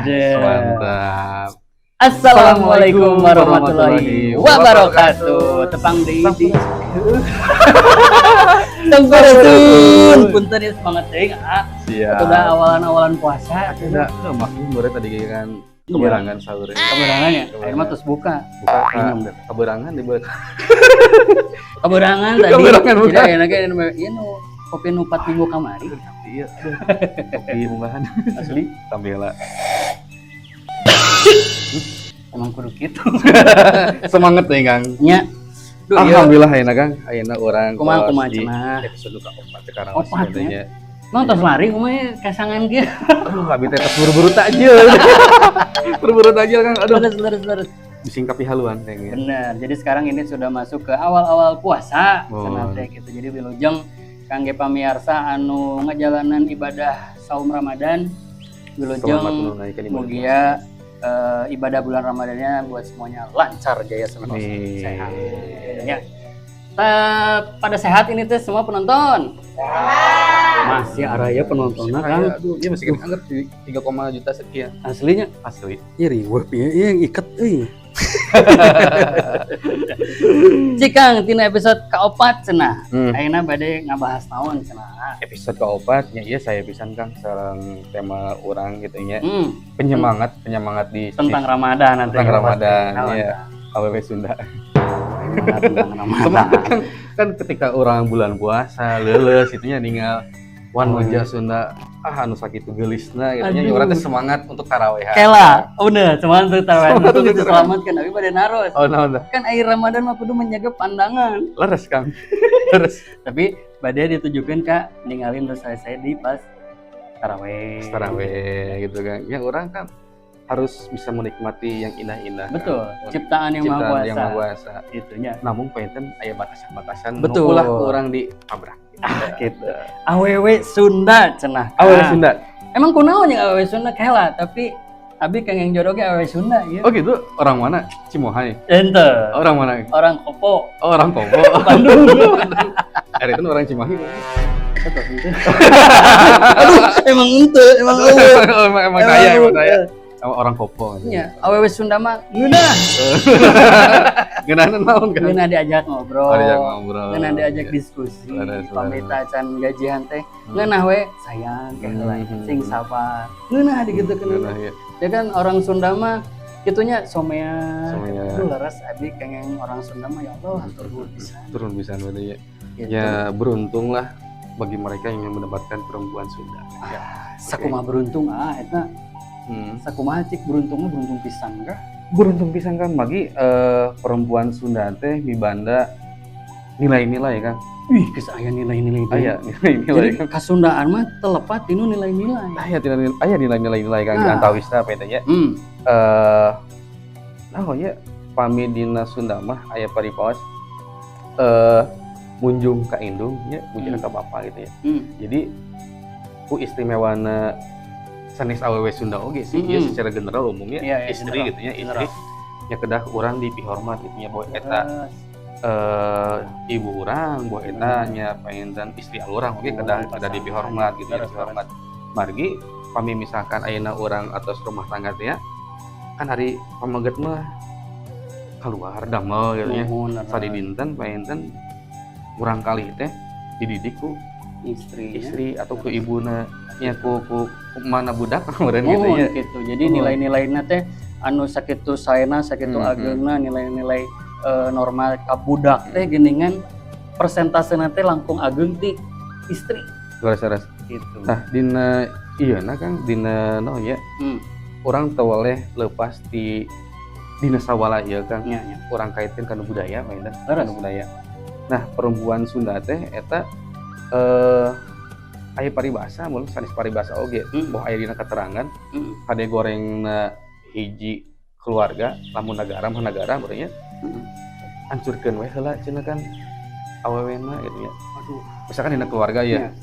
Ada. Mantap. Assalamualaikum warahmatullahi wabarakatuh. Tepang deui di Sampurasun. Punten ya, semangat teuing ah. Siap. Udah awalan-awalan puasa. Udah, udah maklum baru tadi kan kaberangan sahur. Kaberangan ya? Akhirnya mah terus buka. Buka. Minum deh. Kaberangan di Kaberangan tadi. Kaberangan, buka. Jadi ayeuna ge ieu nu kopi nu 4 minggu kamari. Iya, aduh. Kopi munggahan. Asli. Sambil lah. Emang kudu kitu. Semangat nih, Kang. Nya. Duh, iya. Alhamdulillah ayeuna, Kang. Ayeuna urang Kumaha kos kumaha di cenah. episode keempat sekarang. Opat, sebenarnya. Emang tos lari kumaha kasangan kieu. Aduh, abi teh tos buru-buru takjil. Buru-buru takjil, Kang. Aduh. Terus terus terus. Bising kapihaluan kayaknya. Bener. Jadi sekarang ini sudah masuk ke awal-awal puasa. Oh. Cenah teh gitu. Jadi wilujeng kangge pamiarsa anu ngajalanan ibadah saum Ramadan. Wilujeng Selamat menunaikan ibadah. Mugia ibadah bulan Ramadannya buat semuanya lancar, jaya, sentosa, Amin. sehat. Ya. Pada sehat ini teh semua penonton? Masih araya penontonnya, Kang. Aduh, iya masih kena anggap 3, juta sekian. Aslinya. Asli. Iya riweuh pieu ieu yang iket euy. Cikang tina episode kaopat cenah. Ayeuna bade ngabahas naon cenah? Episode keopat ya, iya saya pisan, Kang, sareng tema urang gitu nya. Penyemangat, penyemangat di Tentang Ramadan nanti. Tentang Ramadan, Naon, iya. tah? Awewe Sunda. Semangat tentang Ramadan. Semangat kan, kan ketika orang bulan puasa leuleus itunya ninggal wan wajah Sunda ah anu sakitu geulisna gitu nya, Aduh. urang teh semangat untuk tarawehan. Kela, udah semangat untuk tarawih. Semangat Untuk untuk itu selamatkan tapi pada naros. Oh, naon tah? Kan air Ramadan mah kudu menjaga pandangan. Leres, Kang. Leres. Tapi bade ditujukan ka ninggalin terus saya di pas tarawih. Taraweh gitu kan. Ya orang kan harus bisa menikmati yang indah-indah, kan. Betul, ciptaan yang maha Ciptaan kuasa. yang maha kuasa. Itunya. Namun pengen aya batasan-batasan nu Betul. ulah ku urang ditabrak. Ah, gitu. Awewe Sunda cenah. Awewe Ah. Sunda. Emang kunaon yang awewe Sunda kela, tapi abi kang yang jodoh ge awewe Sunda ieu. Oh gitu, orang mana? Cimohay. Ente. Orang mana? Orang Kopo, Oh, orang Kopo. Bandung. Ari itu orang Cimahi. Aduh, emang ente, emang eueuh. Emang emang kaya, emang kaya. Sama orang Kopo. Nya, awewe Sunda mah ngeunah. Ngeunahna naon kan? Ngeunah diajak ngobrol. Oh, diajak ngobrol. Ngeunah diajak diskusi. Leres, Pamit leres. acan gajian teh. Ngeunah we sayang kayak heula. Sing sabar. Ngeunah digitukeun. Ngeunah, ya. Ya kan orang Sunda mah itunya somea. Somea. Aduh, leres abi kengeng orang Sunda mah, ya Allah, hatur nuhun pisan. Turun bisa berarti ya. Gitu. Ya beruntung lah bagi mereka yang mendapatkan perempuan Sunda. Ya. Sakumaha beruntung ah eta? Sakumaha cik beruntungnya, beruntung pisan kah? Beruntung pisan kan bagi perempuan Sunda teh mibanda nilai-nilai kan. Wih, geus aya nilai-nilai deui. Aya nilai-nilai Jadi kan. kasundaan mah telepat tinu nilai-nilai. Aya nilai, aya nilai-nilai nilai kan. Nah. Antawisna apa ya? Nah ya pami dina Sunda mah aya paripaos munjung ka indung nya, munjung ka bapa gitu ya. Jadi ku istimewana sanes awewe Sunda oge sih, ya secara general umumnya Iya, istri general. gitu ya, istri General. ya kedah urang dipihormat gitu nya, bahwa eta ibu urang, bahwa eta nya pengen istri urang oge kedah Oh, kedah pasangan. dipihormat gitu ya, dipihormat. Margi pami misalkan ayeuna urang atos rumah tangga teh ya, kan hari pameget mah keluar damel gitu ya. Nuhun, leres. Sadi dinten panginten urang kali teh dididik ku istri istri atau ku ibuna nya, ku mana budak kemarin gitu Nuhun ya. Gitu. Jadi Nuhun. nilai-nilaina teh anu sakitu saena, sakitu ageungna nilai-nilai normal ka budak teh geuningan persentasena teh langkung ageung ti istri Leres, leres. gitu. Nah, dina iya nah Kang, dina no ya urang teu boleh lepas di dina sawala ieu, Kang. Nya, nya. Urang kaitkeun kana budaya mainan kana budaya. Nah, perempuan Sunda teh eta aya paribasa mun sanes paribasa oge, boh aya dina keterangan kade gorengna hiji keluarga lamun nagara mah nagara berarti hancurkeun we heula cenah kan awewena gitu ya. Aduh. Misalkan dina keluarga ya,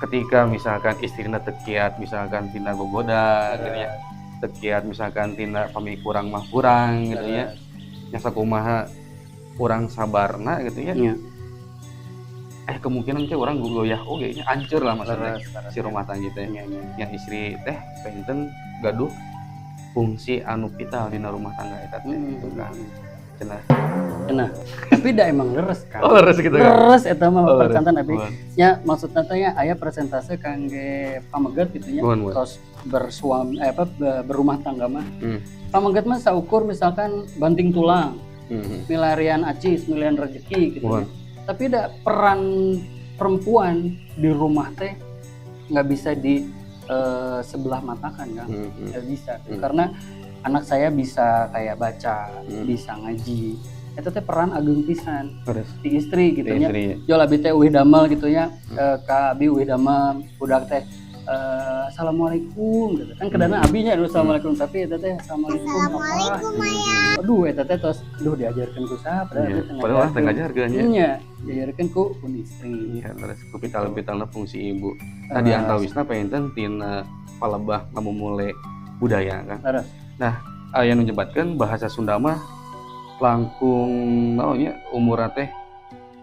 ketika misalkan istrina teu kiat misalkan tina gogoda gitu ya, teu kiat misalkan tina pami kurang mah kurang gitu ya, nya sakumaha kurang sabarna gitu ya. Kemungkinan teh urang goyah oge nya, hancur lah maksudnya Leres, leres. Si rumah tangga teh. Nya. Yang istri teh panginten gaduh fungsi anu vital dina rumah tangga eta teh gitu kan. Cenah. Cenah. Tapi da emang leres kan. Oh, leres gitu kan. Leres eta mah. Oh, leres. Percanten abi. Muhun. Nya maksudna teh nya aya persentase kangge pameget gitu nya. Muhun, muhun. Tos bersuami apa berumah tangga mah. Pameget mah saukur misalkan banting tulang, milarian acis, milarian rezeki gitu. Muhun. Tapi da peran perempuan di rumah teh nggak bisa di sebelah matakan kan. Nggak bisa. Karena anak saya bisa kayak baca, bisa ngaji. Itu teh peran ageng pisan di istri gitu Di nya. istri. Jol abi teh uih damel gitu nya, ka abi uih damel budak teh assalamualaikum gitu kan, kedana abi nya assalamualaikum, tapi eta teh assalamualaikum apa? Assalamualaikum, Ayah. Aduh, eta teh tos aduh diajarkeun ku saha, padahal Iya. abi teh Padahal teh ngajarkeun nya. Nya, diajarkeun ku pun istri. Iya, leres, ku vital-vitalna fungsi ibu. Tadi antawisna panginten tina palebah ngamumule budaya kan. Leres. Aya nu nyebatkeun bahasa Sunda mah langkung naon nya umurna teh,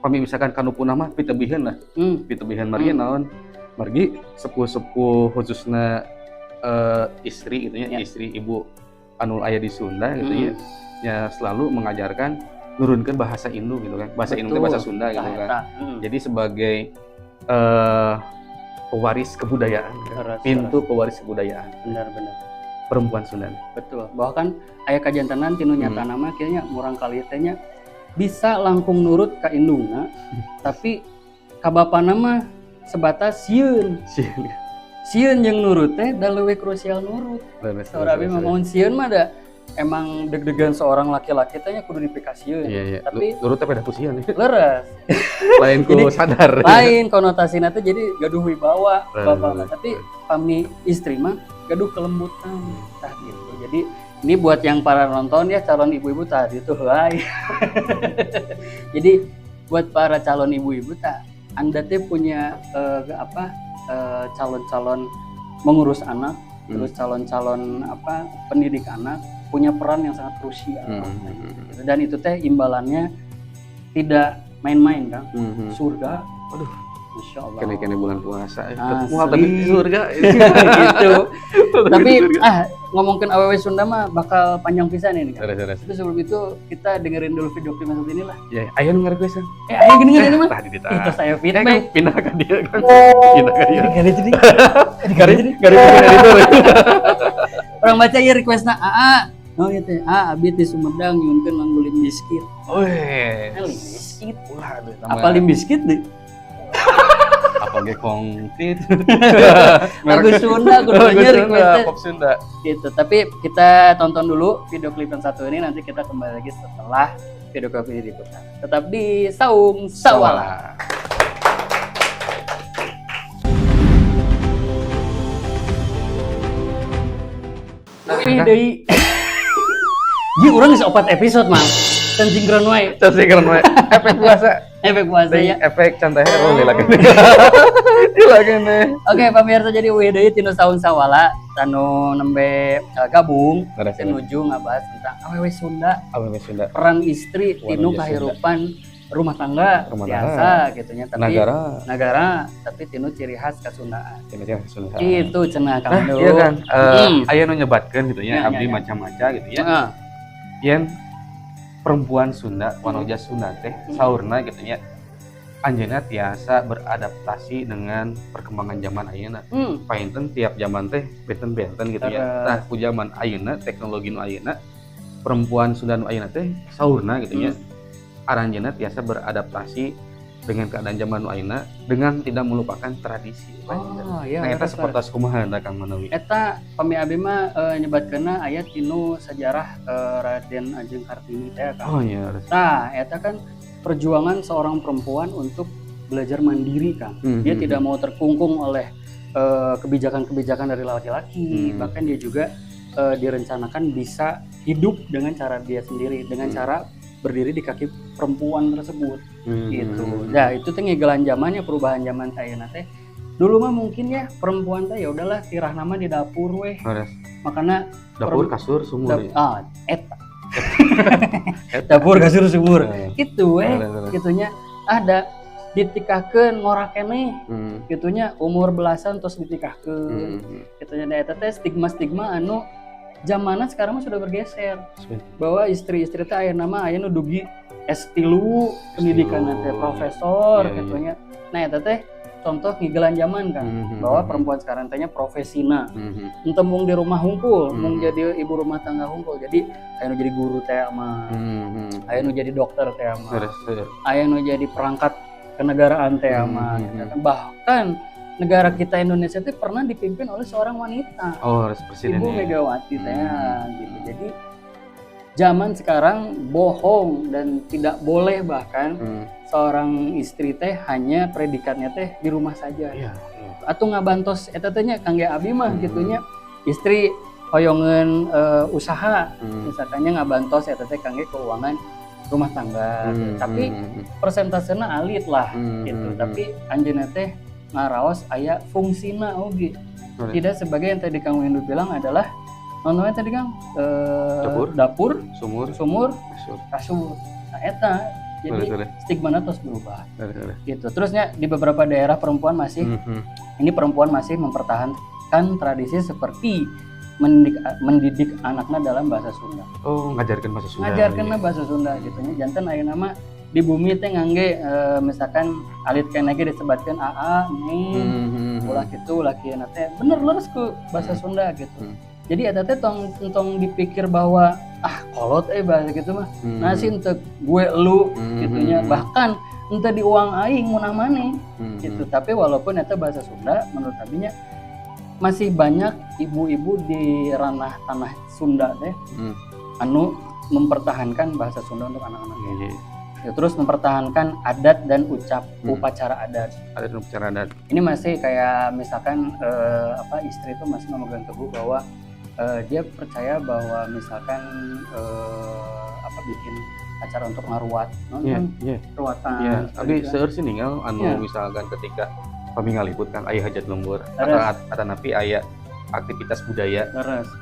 pami misalkan kanu punah mah pitebiheun lah. Pitebiheun margi naon? Margi sepuh-sepuh khususna istri gitu nya, istri ibu anu aya di Sunda gitu ya. Ya selalu mengajarkan nurunkeun bahasa Indo gitu kan. Bahasa Indo teh bahasa Sunda gitu Tah, kan. eta. Jadi sebagai pewaris kebudayaan kan. Pintu pewaris kebudayaan Benar benar. perempuan Sunda. Betul. Bahkan aya kajantenan tinu nyata nama kayaknya murang kali teh nya bisa langkung nurut ka indungna, tapi ka bapana mah sebatas sieun. Sieun. Sieun jeung nurut teh da leuwih krusial nurut. Saur abi mah mun sieun mah da emang deg-degan seorang laki-laki teh nya kudu dipikasieun. Iya. Tapi nurut teh pada ku sieun. Leres. Lain ku Jadi, sadar. lain konotasina teh jadi gaduh wibawa bapak mah. Leres. Tapi pami istri mah gaduh kelembutan tah gitu. Jadi ini buat yang para nonton ya, calon ibu-ibu tadi tuh hai. Jadi buat para calon ibu-ibu tak Anda teh punya apa calon-calon mengurus anak, terus calon-calon apa pendidik anak punya peran yang sangat krusial. Dan itu teh imbalannya tidak main-main kan. Surga. Aduh. Masya Allah. Kene-kene bulan puasa. Asli. Moal tapi di surga. Gitu. Tapi ah ngomongin awewe Sunda mah bakal panjang pisan ini kan. Leres, leres. Tapi sebelum itu kita dengerin dulu video klip satu ini lah. Ya, aya nu ngarequestan. Eh, ayo gini ini mah. Tah di Itu saya Eh, feedback. kan pindah ke dia kan. Pindah ke dia. Gini jadi. Gari gari editor. Urang baca ya requestna AA. Oh gitu. A abi di Sumedang nyuhunkeun lagu Limp Bizkit. Weh. Eh, Limp Bizkit. Ulah aduh. Apa Limp Bizkit deh? Apa ge konkret. Lagu Sunda kudu Lagu nya Sunda, requestnya pop Sunda. gitu. Tapi kita tonton dulu video klip yang satu ini, nanti kita kembali lagi setelah video klip ini diputar. Tetap di Saung Sawala. Tapi deui. Ieu urang geus 4 episode mah. Can sinkron wae. Can sinkron wae. Efek puasa. Efek puasa ya. Efek can teh oh lila kene. Lila kene. Oke, pemirsa, jadi uih deui tina Saung Sawala anu nembe gabung Leres, leres. menuju ngabahas tentang awewe Sunda, Awewe Sunda. peran istri tinu Wanoja Sunda. kehidupan rumah tangga Rumah biasa gitu nya, tapi Negara. Negara, tapi tinu ciri khas kasundaan. Cina Sunda. Itu cenah Nah, Kang iya kan. Aya nu nyebatkeun gitu Ya, ya, abdi ya, ya. maca-maca gitu ya. Heeh. Yen perempuan Sunda, wanoja Sunda teh saurna gitu ya. Anjeunna tiasa beradaptasi dengan perkembangan zaman ayeuna. Painten tiap zaman teh benten-benten gitu ya. Leres. Tah ku zaman ayeuna, teknologi nu ayeuna, perempuan Sunda nu ayeuna teh saurna gitu ya. Aranjeunna tiasa beradaptasi dengan keadaan zaman nu ayeuna dengan tidak melupakan tradisi. Oh, iya. Nah, eta leres, leres. seperti kumaha eta Kang Manawi? Eta pami abi mah nyebatkeunna aya tinu sejarah Raden Ajeng Kartini teh kan. Oh iya, leres. Nah, eta kan perjuangan seorang perempuan untuk belajar mandiri kan. Dia tidak mau terkungkung oleh kebijakan-kebijakan dari laki-laki. Bahkan dia juga direncanakan bisa hidup dengan cara dia sendiri, dengan cara berdiri di kaki perempuan tersebut gitu. Nah, itu teh ngegelan zamannya, perubahan zaman ayeuna teh. Dulu mah mungkin ya perempuan teh ya udahlah tirah nama di dapur weh. Leres. Makanya Dapur, kasur, sumur ya. Ah, eta. Dapur, kasur, sumur. Gitu weh. Leres, leres. Gitunya ada Ditikahkeun ngora keneh gitu nya, umur belasan terus ditikahkeun gitu nya. Da eta teh stigma-stigma anu zamanna sekarang mah sudah bergeser bahwa istri-istri teh aya nama aya nu dugi S3 pendidikan teh profesor gitu nya. Nah, eta teh contoh ngigelan zaman kan bahwa perempuan sekarang teh nya profesina henteu mung di rumah hungkul, mung jadi ibu rumah tangga hungkul. Jadi aya nu jadi guru teh mah, aya nu jadi dokter teh mah, aya nu jadi perangkat kenegaraan teh mah gitu kan. Bahkan negara kita Indonesia teh pernah dipimpin oleh seorang wanita. Oh, harus presidennya. Ibu Megawati teh gitu. Jadi zaman sekarang bohong dan tidak boleh bahkan seorang istri teh hanya predikatnya teh di rumah saja. Iya. Atau ngabantos eta teh nya kangge abi mah gitu nya. Istri hoyongeun usaha misalkannya ngabantos eta teh kangge keuangan rumah tangga. Tapi persentasena alit lah gitu. Tapi anjeunna teh ngaraos aya fungsina oge. Tidak sebagai yang tadi Kang Windu bilang adalah nontonnya tadi Kang Dapur. Dapur, Sumur, sumur, kasur. Kasur. Nah, eta jadi Boleh, boleh. Stigmana terus berubah Boleh, boleh. Gitu. Terusnya di beberapa daerah perempuan masih ini perempuan masih mempertahankan tradisi seperti mendidik, mendidik anaknya dalam bahasa Sunda. Oh, ngajarkan bahasa Sunda. Ngajarkeun bahasa Sunda gitu nya. Janten ayeuna mah di bumi teh ngangge misalkan alit keneh ge disebatkeun aa, neng, ulah kitu ulah kieu teh bener leres ku bahasa Sunda gitu. Jadi eta teh tong tong dipikir bahwa ah kolot bahasa gitu mah. Nah sih untuk gue lu gitunya, bahkan ente di uang aing munah maneh gitu. Tapi walaupun eta bahasa Sunda, menurut abinya masih banyak ibu-ibu di ranah tanah Sunda teh anu mempertahankan bahasa Sunda untuk anak-anaknya. Ya, terus mempertahankan adat dan ucap upacara adat. Ada upacara adat. Ini masih kayak misalkan apa istri itu masih memegang teguh bahwa dia percaya bahwa misalkan apa bikin acara untuk ngaruat, Iya, nonton iya. ruatan. Iya, Seperti abi itu. seueur sih ningal anu misalkan ketika kami ngaliput kan aya hajat lembur atau atanapi aya aktivitas budaya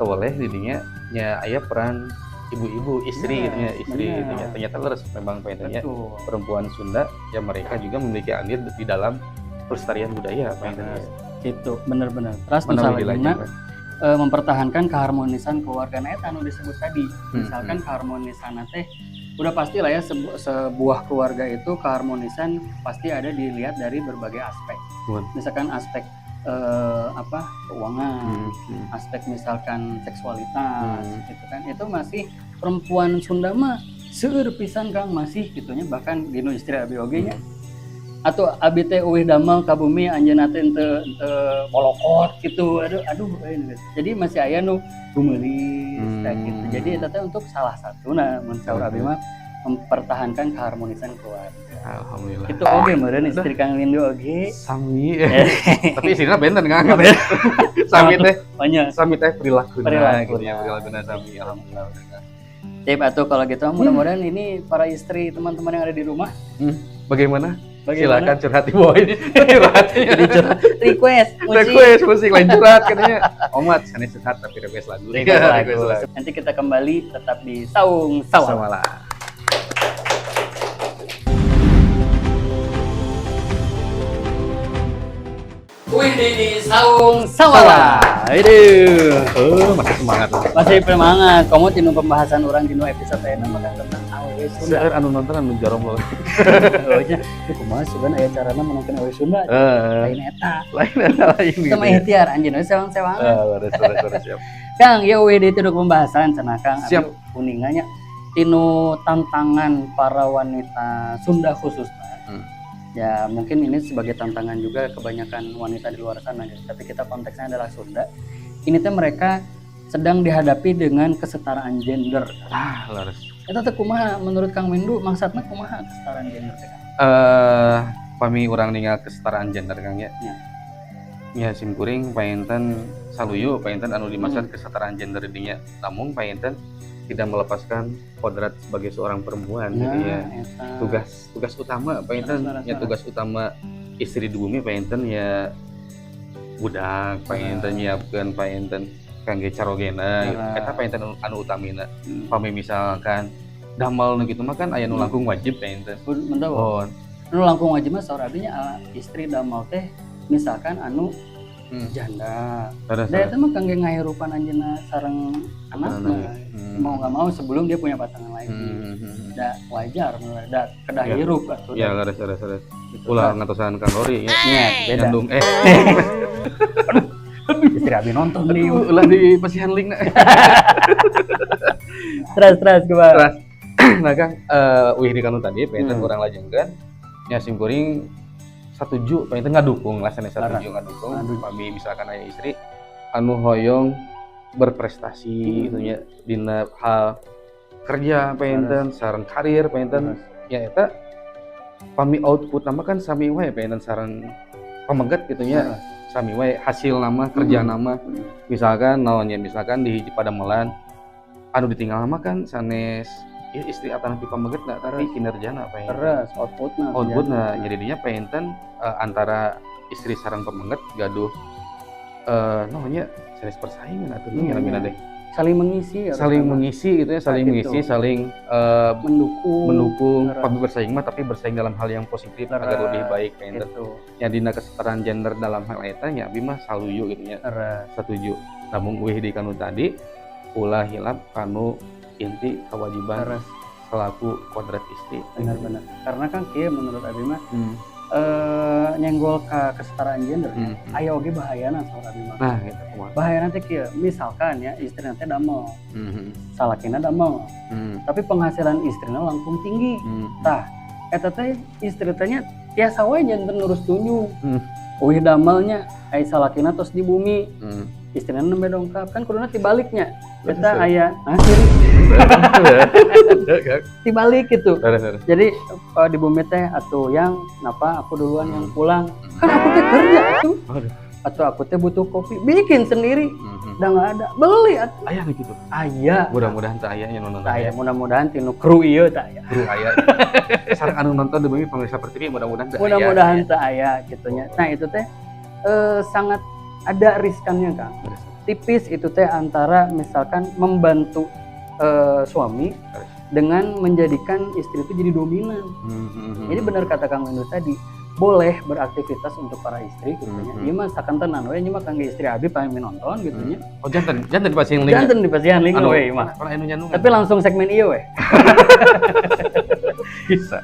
boleh didinya nya aya peran ibu-ibu istri gitu nya, istri gitu nya. Ternyata leres memang pengennya perempuan Sunda ya mereka juga memiliki andil di dalam pelestarian budaya pengennya. Gitu, bener-bener. Terus Mana misalnya lebih lanjut, Pak? Mempertahankan keharmonisan keluarga. Nah, eta anu disebut tadi. Misalkan keharmonisan teh udah pasti lah ya, sebuah keluarga itu keharmonisan pasti ada dilihat dari berbagai aspek. Misalkan aspek apa keuangan, aspek misalkan seksualitas gitu kan. Itu masih perempuan Sunda mah seueur pisan Kang masih gitunya, bahkan dinu istri abi oge nya. Atau abi teh euweuh damel ka bumi anjeunna teh henteu bolokot gitu. Aduh aduh euy, gitu. Jadi masih aya nu gumeulis kayak gitu. Jadi eta teh untuk salah satuna mun saur abi mah mempertahankan keharmonisan keluarga. Alhamdulillah. Itu oge meureun istri Kang Windu oge. Sami. Tapi istrinya benten Kang. Sami teh, Banyak. Sami teh perilaku Perilaku. gitu ya, perilaku sami alhamdulillah. Sip, atuh kalau gitu mudah-mudahan ini para istri teman-teman yang ada di rumah Bagaimana? Bagaimana? Silakan curhat di bawah ini. Curhat. Jadi curhat. Request musik. Request musik lain curhat katanya. Omat, sana curhat tapi request lagu. Request lagu. Request lagu. Nanti kita kembali tetap di Saung Sawala. Sawala. Wih, di Saung Sawala. Aduh. Oh, masih semangat lah. Masih semangat. Kamu tinu pembahasan urang dinu episode ayeuna mah tentang awewe Sunda. Seueur anu nonton anu jaromlo. Oh nya, ieu kumaha sugan aya carana menonton awewe Sunda. Lain eta. Lain eta lain gitu. Sama Ya. ikhtiar anjeun we sewang-sewangan. Leres, leres, leres, siap. Kang, ya we di tinu pembahasan cenah Kang. Siap. Abi uninganya tinu tantangan para wanita Sunda khususnya. Ya mungkin ini sebagai tantangan juga kebanyakan wanita di luar sana gitu. Tapi kita konteksnya adalah Sunda. Ini tuh mereka sedang dihadapi dengan kesetaraan gender. Ah, leres. Eta teh kumaha menurut Kang Windu, maksudna kumaha kesetaraan gender teh, Kang? Pami urang ningal kesetaraan gender Kang ya. Ya. Ya sim kuring painten saluyu painten anu dimaksud kesetaraan gender dinya. Namun painten tidak melepaskan kodrat sebagai seorang perempuan gitu ya. Eta. Tugas tugas utama painten Leres, leres, ya tugas utama istri di bumi painten ya budak painten nyiapkeun painten kangge carogena gitu. Leres. Eta painten anu utamina. Pami misalkan damel nu kitu mah kan aya nu langkung wajib painten. Bentar, Oh, Nu langkung wajib mah saur abdi nya, istri damel teh misalkan anu janda. Da eta mah kangge ngahirupan anjeunna sareng anak mah. Mau nggak mau sebelum dia punya pasangan lagi. Da wajar menurut da kedah hirup atuh. Ya, leres leres leres. Gitu. Ulah ngatosan Kang Lori ya. Nya, beda. Nyandung Istri abi nonton nih. Aduh, ulah di pasihan link. Terus terus kumaha? Terus. Nah, Kang, uih di kanu tadi pengen kurang lajengkeun. Nya sim kuring satuju, pengen ngadukung lah, sanes satuju, ngadukung. Ngadukung. Pami misalkan aya istri anu hoyong berprestasi gitu nya dina hal kerja pengen sareng karir pengen ya, eta pami output nama kan sami wae pengen sareng pameget gitu nya, sami wae hasil nama kerja nama misalkan naonnya, misalkan di hiji padamelan anu ditinggal mah kan sanes ya, istri atanapi pameget nah, tapi kinerjana pengen Terus outputna. Output, nah jadi dinya pengen antara istri sareng pameget gaduh naonnya, sanes persaingan atuh nya namina teh. Saling mengisi harus Saling sama. Mengisi gitu ya, saling Nah, gitu. mengisi, saling mendukung. Mendukung. Leres. Tapi bersaing mah tapi bersaing dalam hal yang positif agar lebih baik pengen Gitu. Ya, dina kesetaraan gender dalam hal eta nya abi mah saluyu gitu nya, setuju. Namun uih di kanu tadi, ulah hilap kanu inti kewajiban selaku kodrat istri. Benar-benar. Karena kan kieu menurut abi mah nyenggol ke kesetaraan gender ya. Aya oge bahayana saur abi mah. Nah, gitu kumaha? Bahayana teh kieu, misalkan ya istri teh damel, salakina damel, tapi penghasilan istrina langkung tinggi. Tah, eta teh istri teh nya tiasa wae janten ngurus tunjung. Uih damelnya, ai salakina tos di bumi, istrina nembe dongkap kan kuduna tibaliknya. Eta aya nah ciri tibalik gitu. Terus, terus. Jadi di bumi teh atau yang napa aku duluan yang pulang kan aku teh kerja tuh Aduh. atau aku teh butuh kopi bikin sendiri, udah nggak ada beli atuh. Aya nih gitu. Aya. Mudah-mudahan teu aya nya nonton. Tah aya, mudah-mudahan tinu kru ieu tah aya. Kru aya. Sareng anu nonton di bumi pemirsa Pertiwi mudah-mudahan teu aya. Mudah-mudahan teu aya gitu nya. Nah, itu teh sangat ada riskannya, Kang. Terus. Tipis itu teh antara misalkan membantu suami dengan menjadikan istri itu jadi dominan. Jadi benar kata Kang Windu tadi, boleh beraktivitas untuk para istri gitu nya. Ieu mah sakantenan we, ieu mah kangge istri abi paling nonton gitu nya. Oh, janten, janten dipasihan link. Janten dipasihan link Anu, we mah. Pernah anu nyandungan. Tapi langsung segmen ieu we. Bisa.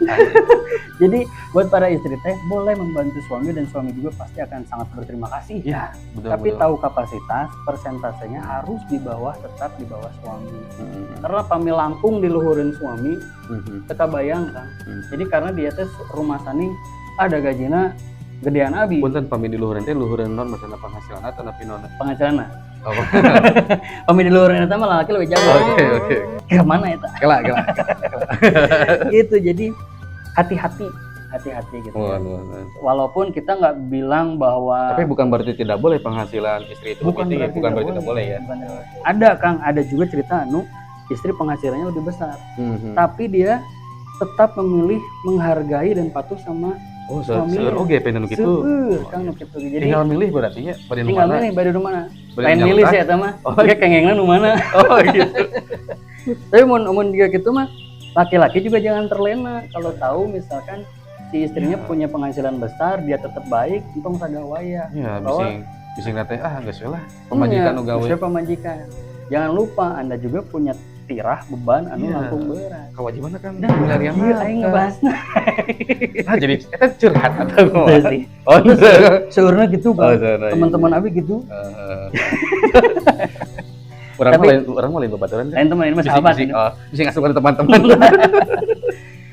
Jadi buat para istri teh boleh membantu suami dan suami juga pasti akan sangat berterima kasih. Ya, betul. Tapi tahu kapasitas, persentasenya harus di bawah, tetap di bawah suami. Karena pami langkung diluhurin suami, teu bayang kan. Jadi karena dia teh rumah sani ada gajina gedean abi. Punten, pami di luhureun teh luhureun non masalah penghasilan atau napi non? Penghasilan. Oh. Pami di luhureun eta mah lalaki lebih jago. Oke. Ke mana eta? Kela, kela. Gitu, jadi hati-hati, hati-hati gitu. Wah, wah, wah. Walaupun kita nggak bilang bahwa Tapi bukan berarti tidak boleh penghasilan istri itu bukan lebih tinggi, berarti bukan berarti tidak boleh ya. Bukan tidak boleh. Ada Kang, ada juga cerita anu istri penghasilannya lebih besar, tapi dia tetap memilih menghargai dan patuh sama Oh, suaminya. seueur oge pengen nu kitu. Seueur, Kang, nu kitu. Jadi Tinggal milih berarti nya bade nu tinggal mana? milih bade nu mana. Bade Lain nu milih nyautan. sih eta mah. Oh, Oke, kengengna nu mana. Oh, gitu. Tapi mun mun dia gitu mah laki-laki juga jangan terlena kalau tahu misalkan si istrinya punya penghasilan besar, dia tetap baik, entong sagawaya. Ya, Bahwa- bising bising teh ah geus we lah. Pamajikan nu gawe. Iya, pamajikan. Jangan lupa Anda juga punya tirah beban anu langkung berat. Kewajiban kan Dan milarian iya, aing ngebahasna. Nah, jadi eta curhat atau Teu sih. Oh, Seurna gitu, Oh, Bang. seurna, iya. Teman-teman abi gitu. Heeh. Urang Tapi- mah lain, urang mah lain babaturan. Lain teman ini mah sahabat. Bisa, oh, bisa ngasup ke teman-teman.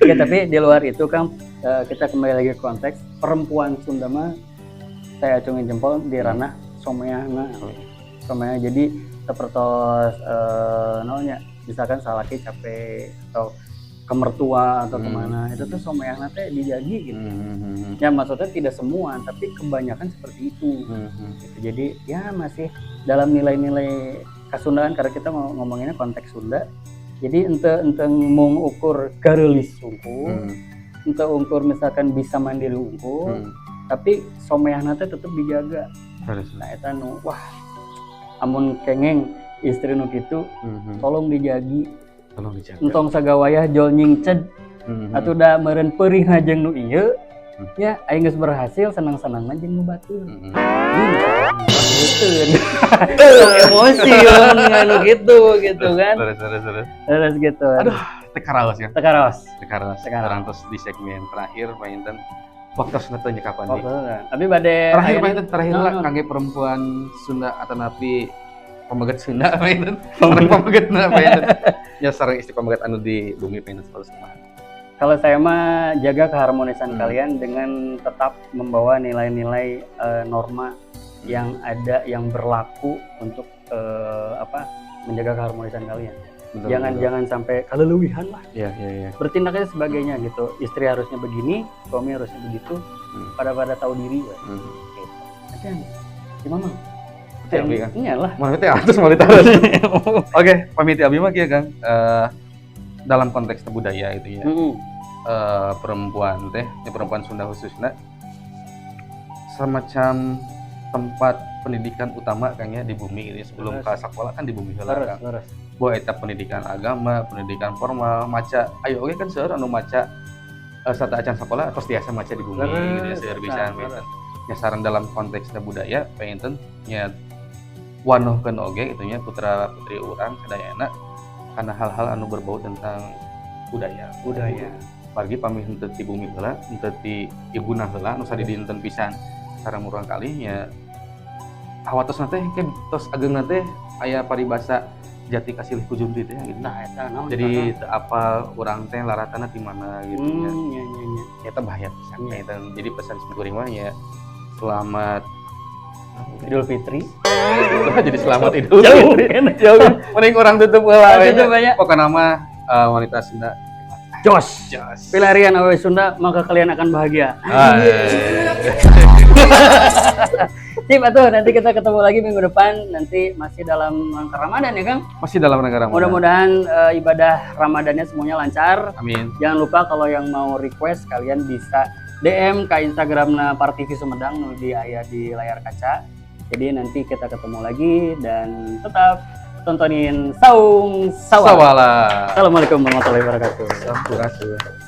Ya, tapi di luar itu Kang, kita kembali lagi ke konteks perempuan Sunda mah saya acungin jempol di ranah someahna. Someah, jadi sepertos naonnya, misalkan salaki capek atau ke mertua atau kemana itu tuh someahna teh dijagi gitu. Ya maksudnya tidak semua, tapi kebanyakan seperti itu. Gitu. Jadi ya masih dalam nilai-nilai kasundaan karena kita mau ngomonginnya konteks Sunda. Jadi ente ente mau ukur gareulis wungkul, ente ukur misalkan bisa mandiri wungkul, tapi someahna teh tetep dijaga. Harus. Nah, eta nu wah amun kengeng istri nu kitu tolong dijagi. Tolong dijaga. Entong sagawayah jol nyingced atuh da meureun peurih jeung nu ieu. Ya, aing geus berhasil senang-senang jeung nu batur. Emosi lamun anu gitu gitu kan. Terus terus terus. Terus gitu. Aduh, teu karaos ya. Teu karaos. Teu karaos. Teu karaos. Sekarang terus di segmen terakhir panginten waktu teu nyekapan di. Waktu tapi bade Terakhir aya- panginten terakhir lah Naon? Kangge perempuan Sunda atanapi pameget Sunda panginten. Sareng pamegetna panginten. Ya, sareng istri pameget anu di bumi panginten selalu kumaha. Kalau saya mah jaga keharmonisan kalian dengan tetap membawa nilai-nilai norma yang ada, yang berlaku untuk apa, menjaga keharmonisan kalian. Jangan jangan sampai kaleuwihan lah. Iya. Bertindaknya sebagainya gitu. Istri harusnya begini, suami harusnya begitu. Pada pada tahu diri we. Gitu. Nanti si Mamang. Itu abi kan. Iya lah. Mau teh atus mau ditaruh. Oke, pamit abi mah kieu, Kang. Dalam konteks budaya gitu ya. Perempuan teh, ya perempuan Sunda khususnya semacam tempat pendidikan utama kayaknya di bumi gitu ya. Sebelum ke sekolah kan di bumi heula, Kang. Bahwa eta pendidikan agama, pendidikan formal, maca, ayo oke kan seueur anu maca sateuacan sekolah terus biasa maca di bumi gitu ya, seueur bisa panginten. Ya, saran dalam konteks budaya panginten nya wanohkeun oge gitu nya putra putri urang sadayana karena hal-hal anu berbau tentang budaya. Budaya. Margi pami henteu ti bumi heula, henteu ti ibuna heula nu sadidinten pisan sareng murang kali nya hawatosna teh ke tos ageungna teh aya paribasa jati kasilih ku junti teh gitu. Nah, eta naon? Jadi teu apal urang teh laratana di mana gitu ya. Nya. Eta bahaya pisan eta. Jadi pesan simkuring mah ya selamat Idul Fitri. Jadi selamat Idul Jauh, Fitri. kan? Jauh. Mending urang tutup heula we. Tutup aja. Pokokna mah wanita Sunda Jos. jos. Pilarian awewe Sunda, maka kalian akan bahagia. Ah, Sip atuh, nanti kita ketemu lagi minggu depan, nanti masih dalam rangka Ramadan ya, Kang. Masih dalam rangka Ramadan. Mudah-mudahan ibadah Ramadannya semuanya lancar. Amin. Jangan lupa kalau yang mau request kalian bisa DM ke Instagramna Par TV Sumedang nu di aya di layar kaca. Jadi nanti kita ketemu lagi dan tetap tontonin Saung Sawala. Sawala. Assalamualaikum warahmatullahi wabarakatuh. Sampurasun.